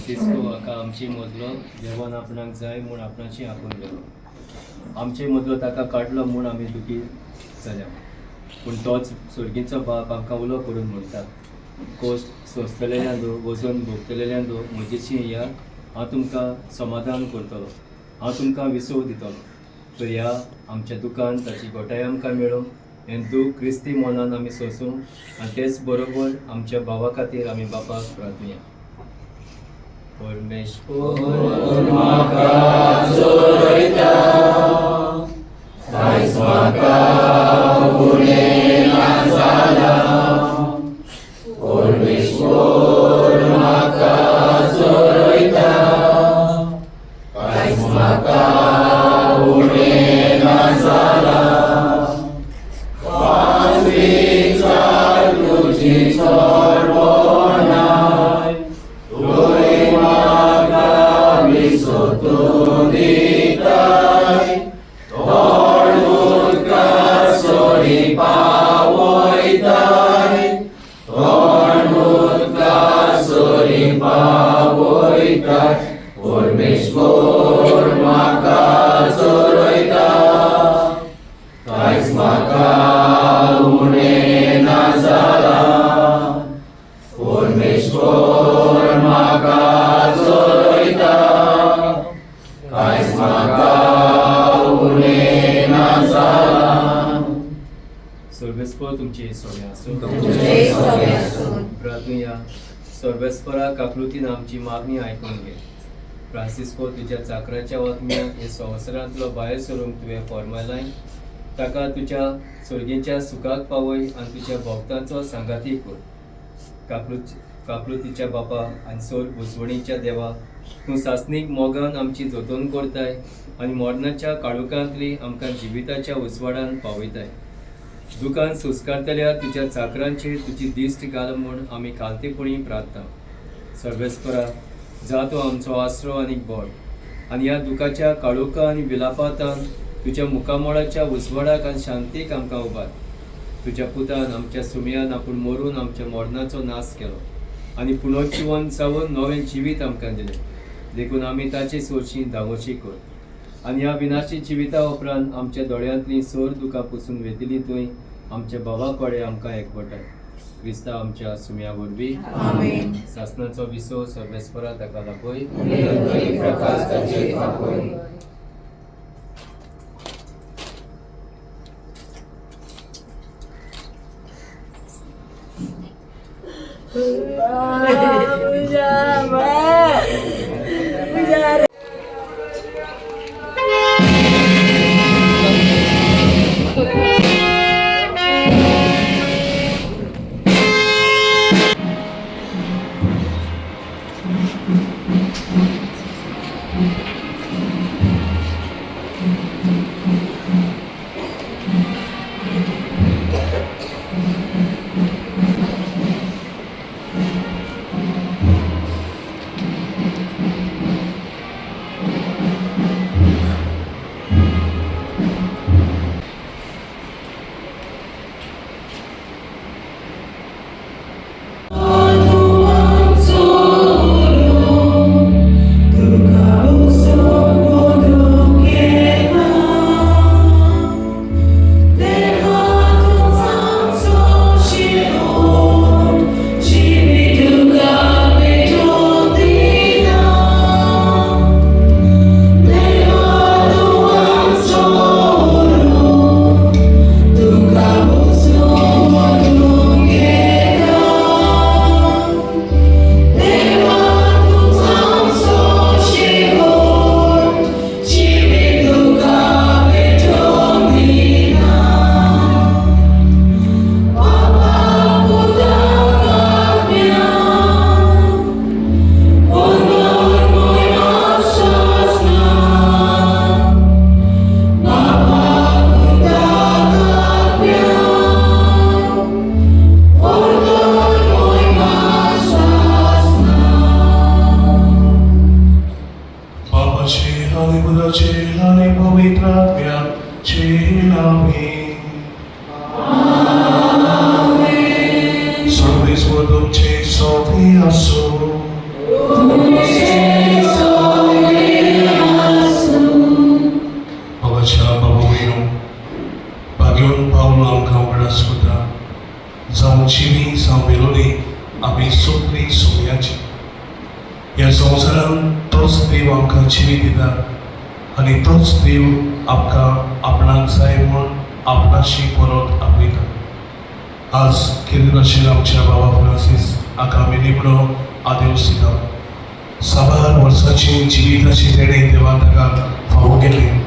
Francisco हाका आमचे मदलो देवान आपणाक जाय म्हूण आपणाची आपोवन गेलो. आमचे मदलो ताका काडलो म्हूण आमी दुखी जाल्या, पूण तोच सर्गीचो बाप आमकां उलो करून म्हणटा, कोश्ट सोंसतलेल्यांदो, वजन भोगतलेल्यांदो, म्हजेशी या, हांव तुमकां समाधान करतलो, हांव तुमकां विसव दितलो. तर ह्या आमच्या दुकान ताची गोठाय आमकां मेळूं, हें दूख क्रिस्ती मनान आमी सोंसूं आनी तेच बरोबर आमच्या भावा खातीर आमी बापाक प्रार्थुया. परमेश्वर म्हाका जोडयता, कांयच म्हाका उणें ना जालां. परमेश्वर म्हाका जोडयता, कांयच म्हाका उणें ना जालां. पांचवीचार तुजी चोरपणाय, तुय म्हाका विसव तूं दिताय. थोड उदका सरीं पावयताय, थोड उदका सरीं पावयताय. परमेश्वर म्हाका चरयता, कांयच म्हाका उणें ना जालां. परमेश्वर म्हाका चरयता, कांयच म्हाका उणें ना जालां. सर्वेस्पर तुमचे सोने आसूं. तुमचे सोबे आसूं. प्रार्थुया. सर्वेस्परा, काकलुतीन आमची मागणी आयकून घे. फ्रांसिस्को तुज्या चाकराच्या आत्म्याक हे संवसारांतलो भायर सरूंक तुवें फॉर्मायलाय, ताका तुज्या सर्गीच्या सुखाक पावय आनी तुज्या भक्तांचो सांगाती कर. काकलुतीच्या बापा आनी सोर बुजवणीच्या देवा, तूं सासणीक मोगान आमची जतन करताय आनी मरणाच्या काळुकांतली आमकां जिविताच्या उजवाडान पावयताय. दुकान सुस्कारतल्या तुज्या चाकरांचेर तुजी दिश्ट घाल म्हूण आमी खालतेपणी प्रार्थना. सर्वेस्परा, जा तो आमचो आसरो आनी बळ आनी ह्या दुखाच्या काळोखा आनी विलापातान तुज्या मुखामळाच्या उजवाडाक आनी शांतीक आमकां उबार. तुज्या पुतान आमच्या सुमयान आपूण मरून आमच्या मरणाचो नाश केलो आनी पुनर्जिवन जावन नवें जिवीत आमकां दिलें, देखून आमी ताचे सोरशी धांवोशी कर आनी ह्या विनाशी जिविता उपरांत आमच्या दोळ्यांतलीं सोर दुकां पुसून वेतली थंय आमच्या भावा कडेन आमकां एकवटाय. क्रिस्ता आमच्या सुम्या वरवीं. आमेन. सासनाचो विसव सर्वेस्परा ताका दाखय. प्रकाश ताचेर फांकय. बापाचे आनी पुताचे आनी पवित्र आत्म्याचे नावे. सर्वेस्पर तुमचे सोबे आसूं. संवसारांत तोच देव आमकां जिवीत दिता आनी तोच देव आमकां आपणाक जाय म्हूण आपणाशी परत आपयता. आज कितें भाशेन आमच्या बाबा फ्रांसीस हाका आमी निमणो आदेवस दिता. साबार वर्साची जिविताची तेणें देवान ताका फावो केलें.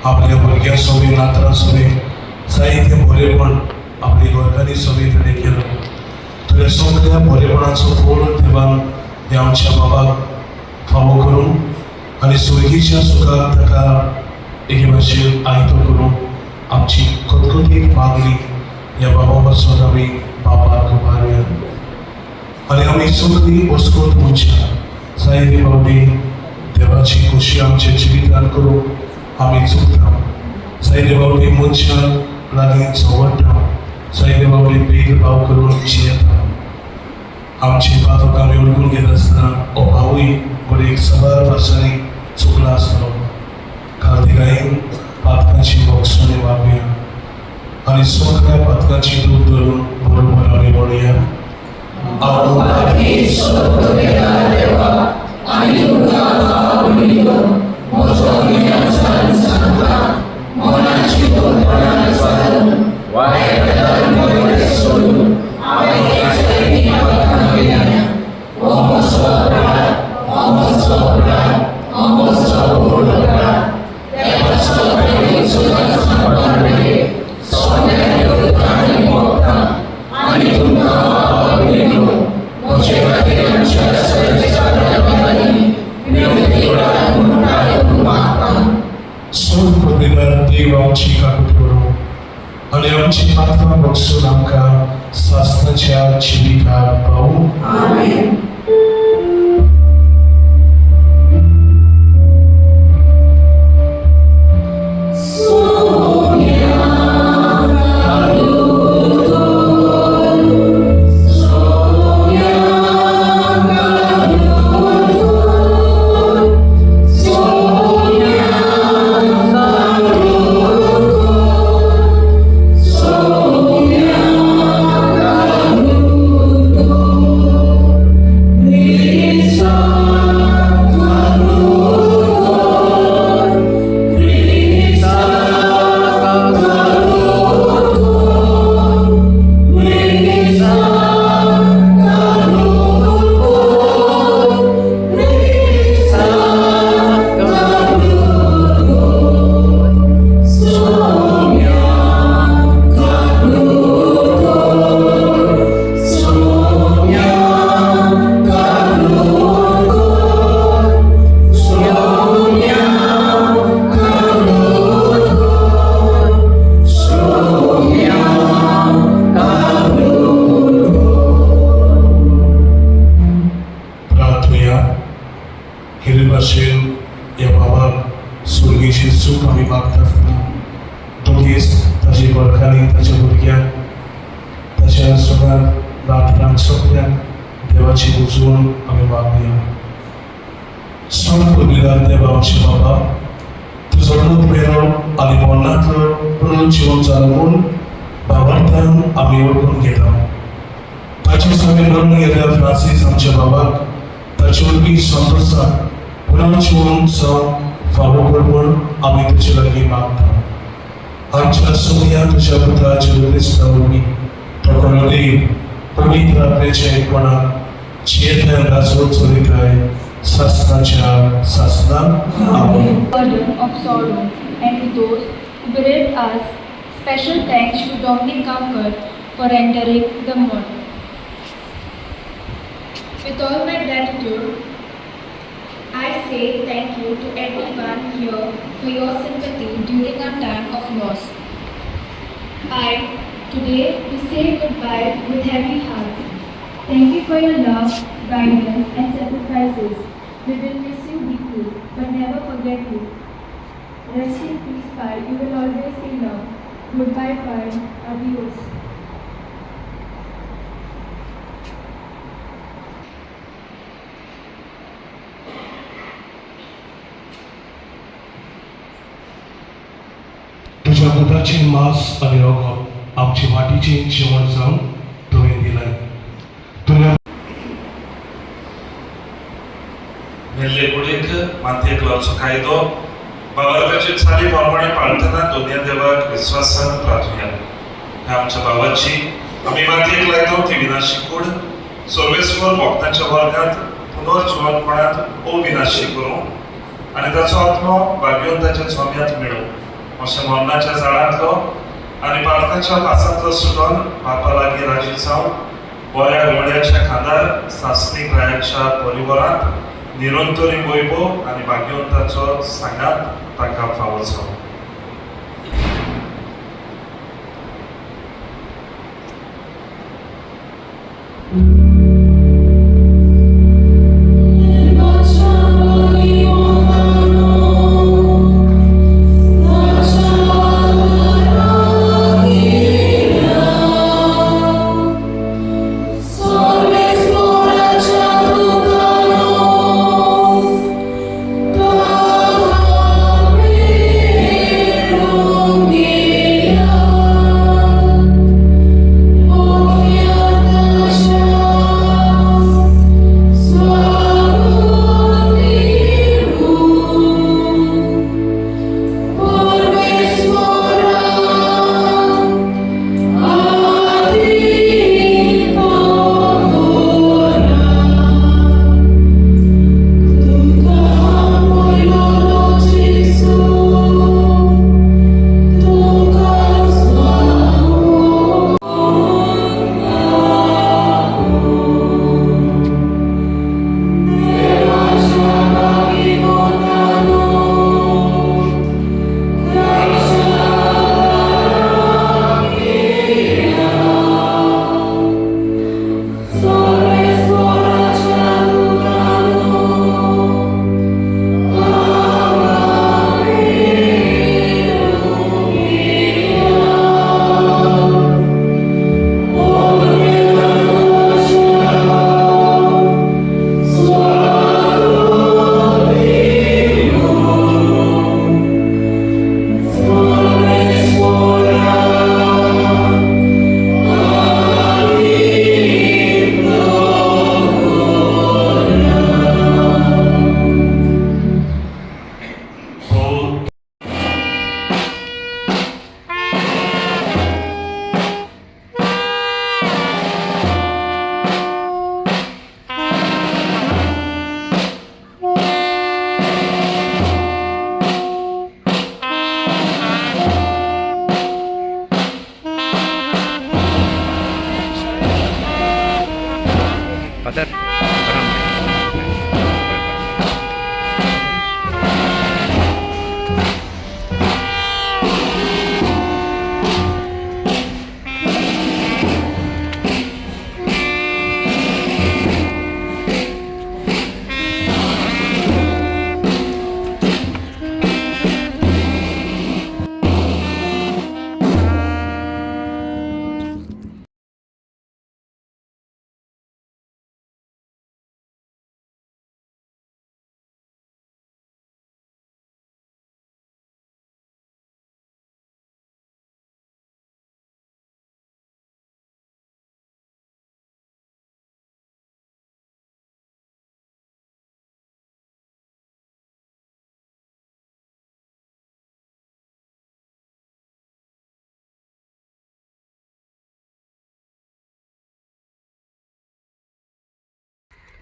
आपल्या भुरग्यां सोबी, नातरां सोबी जायतें बरेपण आपली घरकान्नी सोबी तेणें केलो. तुज्या सगळ्या बरेपणाचो फळ देवान ह्या आमच्या बाबाक फावो करून आनी सुर्गीच्या सुखाक ताका एके भाशेन आयतो करून आमची खतखतीत मागणी ह्या बाबा पासून आमी बाबाक मारुया. आनी आमी सगळीं वस्कत मनशां जायते फावटी देवाची खोशी आमच्या जिवितान करूंक आमी चुकता. जायते फावटी मनशांक लागीं झगडटा, जायते फावटी भेदभाव करून जियेता. आमची पातक आमी वळखून घेत आसतना हो भावूय घडये साबार भाशांनी चुकला आसतलो. कार्तिकायेन पातकाची भोगसणी मागुया आनी सगळ्या पातकाची दूख धरून बरोबर आमी म्हणुया, हांव पापी देवा आनी तुमकां आपयतो. म्हजो गिन्यासान सांगता, मनाची दोनपणां घालून, वायट धर्म सोडून हांवें जायतीं पातकां केल्यां. हो म्हजो अपराध, हो म्हजो अपराध, हो म्हजो व्हड अपराध. त्या पासत हांवें सदांच सांगपाक सगळ्या देवतांनी भोगता आनी तुमकां आपयतो. म्हजे खातीर आमच्या सर्वेस्परा विनंती करात म्हूण हांव मागतां. सोड पदवीदार देव आमची काकूट करूं आनी आमची पातकां भोगसून आमकां सासणाच्या जिविताक पावूं. आमेन. प्रार्थुया. हेरे भाशेन ह्या बाबाक सुर्गेची चूक आमी मागता आसतना दुखेस्त ताजे घरकान्नी, ताच्या भुरग्यांक, ताच्या सगळ्या नातरांक, सगळ्यांक देवाची उजवण आमी मागुया. सोड पदवीदार देवा आमचे बाबा, तुजो पूत मेलो आनी मरणांतलो पुनर्जिवन जालो म्हूण भावार्थान आमी वळखून घेता. ताचे सगळे मरण गेल्ल्या फ्रांसीस आमच्या बाबाक ताचे वरवीं संतोशाक पुनर्जिवन जावंक फावो कर म्हूण आमी तुजे लागीं मागता. आमच्या सोन्या तुज्या पुता जेजू क्रिस्ता वरवीं, तो खरो देव, पवित्र आत्म्याच्या एकपणान जियेतल्यान राजवट चलयताय सासनाच्या सासनां. आमेन. Burden of sorrow and to those who bereaved us, special thanks to Dominic Gaonkar for rendering the motto. With all my gratitude, I say thank you to everyone here for your sympathy during our time of loss. Today, we say goodbye with heavy hearts. Thank you for your love, guidance, and sacrifices. We will miss you deeply, but never forget you. Rest in peace, Pai. You will always be loved. Goodbye, Pai. Adios. तुझ्या पुताचे मांस आनी रगत आमचे वाटीचें जेवण जावन तुवें दिलें. तुज्या मेल्ले कुडीक मातयेक लावचो कायदो बाबाचे चाली प्रमाणे पाळटना दोनया देवाक विस्वासान प्रार्थुया. ह्या आमच्या बाबाची आमी मातयेक लायतो ती विनाशी कूड सर्वेस्वर भक्तांच्या वर्गांत पुनर्जिवनपणांत अविनाशी करूं आनी ताचो आत्मो भाग्यवंताच्या चोम्यांत मेळूं. अशें मरणाच्या झाडांतलो आनी पातकाच्या फासांतलो सुटोन बापा लागीं राजी जावन बऱ्या घोड्याच्या खांदार सासणीक रायाच्या परिवारांत निरंतरी वैभव आनी भाग्यवंताचो सांगात ताका फावो जावं. Father,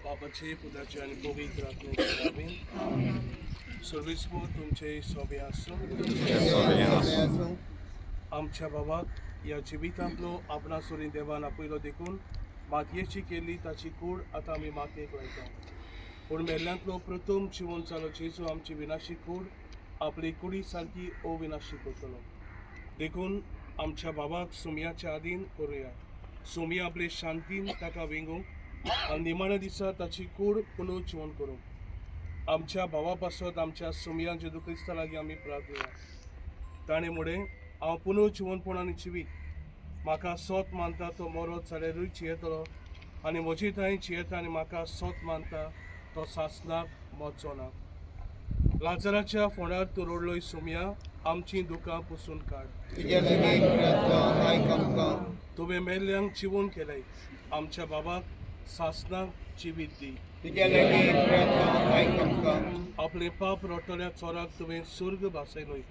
बापाचे, पुताचे आनी पवित्र आत्म्याचे नांवान. सर्वेस्पर तुमचे सोबे आसूं. आमच्या बाबाक ह्या जिवितांतलो आपणा सुरी देवान आपयलो देखून मातयेची केल्ली ताची कूड आतां आमी मातयेक लायता. पूण मेल्ल्यांतलो प्रथम जिवन जालो जेजू आमची विनाशी कूड आपली कुडी सारकी अविनाशी करतलो. देखून आमच्या बाबाक सुमयाच्या आदीन करुया. सुमया आपले शांतीन ताका वेंगूंक आनी निमाण्या दिसा ताची कूड पुनर्जिवन करूंक. आमच्या भावा पासत आमच्या सुमया जेजू क्रिस्ता लागीं आमी प्रार्थना. ताणें म्हणलें, हांव पुनर्जिवनपण आनी जिवीत, म्हाका सोत मानता तो मरत जाल्यारूय जियेतलो आनी म्हजी थंय जियेता आनी म्हाका सोत मानता तो सासनाक मरचो ना. लाजराच्या फोंडार तूं रडलोय सुमया, आमचीं दुकां पुसून काड. तुवें मेल्ल्यांक जिवून केलें, आमच्या बाबाक सासनाक जिवीत दी. तुज्या लागीं प्रार्थना आयक आमकां. आपले पाप रोटल्या चोराक तुवें सुर्ग भासयलोय,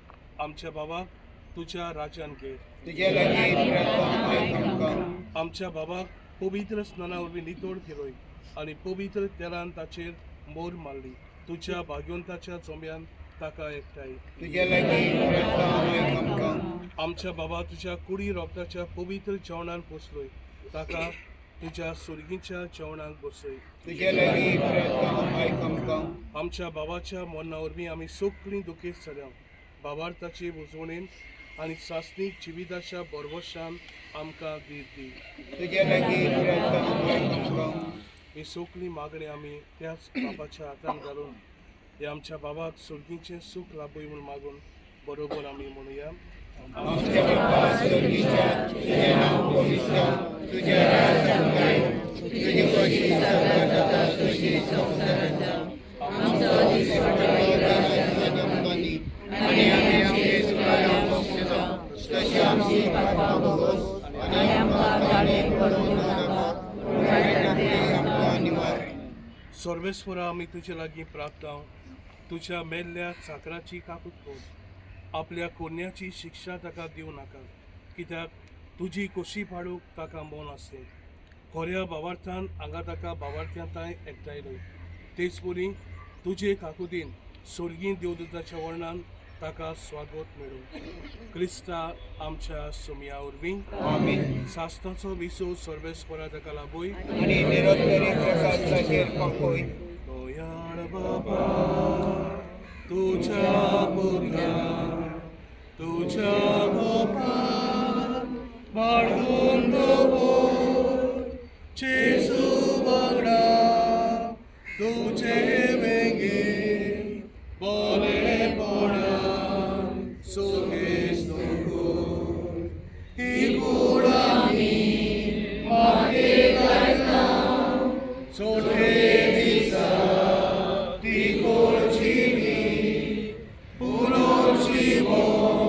आमच्या बाबाक तुज्या राज्यान घे. तुज्या लागीं प्रार्थना आयक आमकां. आमच्या बाबाक पवित्र स्नाना वरवीं नितळ केलोय आनी पवित्र तेलान ताचेर मोर मारली, तुज्या भाग्यवंताच्या जोम्यान ताका एकठांय. तुज्या लागीं प्रार्थना आयक आमकां. आमच्या बाबा तुज्या कुडी रोगताच्या पवित्र जेवणान पोसलोय, ताका तुज्या सुर्गीच्या जेवणाक बसय. तुज्या लागीं प्रार्थना आयक आमकां. आमच्या बाबाच्या मरणा वरवीं आमी सगळीं दुखेस्त जाल्या. बाबार्थाचे बुजवणेन आनी सासणीक जिविताच्या बरवशान आमकां धीर दी. तुज्या लागीं प्रार्थना आयक आमकां. ही सगळी मागणी आमी त्याच बाबाच्या हातान घालून हे आमच्या बाबाक सुर्गीचें सूख लाभय म्हूण मागून बरोबर आमी म्हणुया. आमच्या बापा स्वर्गीच्या, तुजें नांव पवित्र जावं, तुजें राज आमकां येवं, तुजी खोशी स्वर्गात जाता तशी संवसारांत जावं. आमचो दिसवडो आज आमकां दी आनी आमी आमचे चुकां भोगशिलो तशी आमची पापां भोगोस आनी आमकां ताणें पडूं नाका, पूण वायटांतलें आमकां निवार. सर्वेस्वरा, आमी तुजे लागीं प्राप्त तुज्या मेल्ल्या चाकराची काकूत कर. आपल्या कोन्याची शिक्षा ताका दिवं नाका, कित्याक तुजी कोशी पाडूंक ताका मन आसलें. खऱ्या बावार्थान हांगा ताका बावार्थ्यां तांय एकठांयलो, तेच परी तुजे काकुतीन सोर्गी देवदूताच्या वर्णान ताका स्वागत मेळूं. क्रिस्ता आमच्या सुमया वरवीं. आमेन. सासणाचो विसो सर्वेस्वरा ताका लाभय आनी निरंतरी प्रकाश ताचेर पाकोय. दयाळ बाबा, तुझ्या पुत्रा तुझ्या गोपान बाळगून दवर जेजू वांगडा तुझे वेंगेन बरेपणान सुखेस्त कर. ही कूड आमी मागीर सोडे दिसा ती कोळची पुरोची बोल.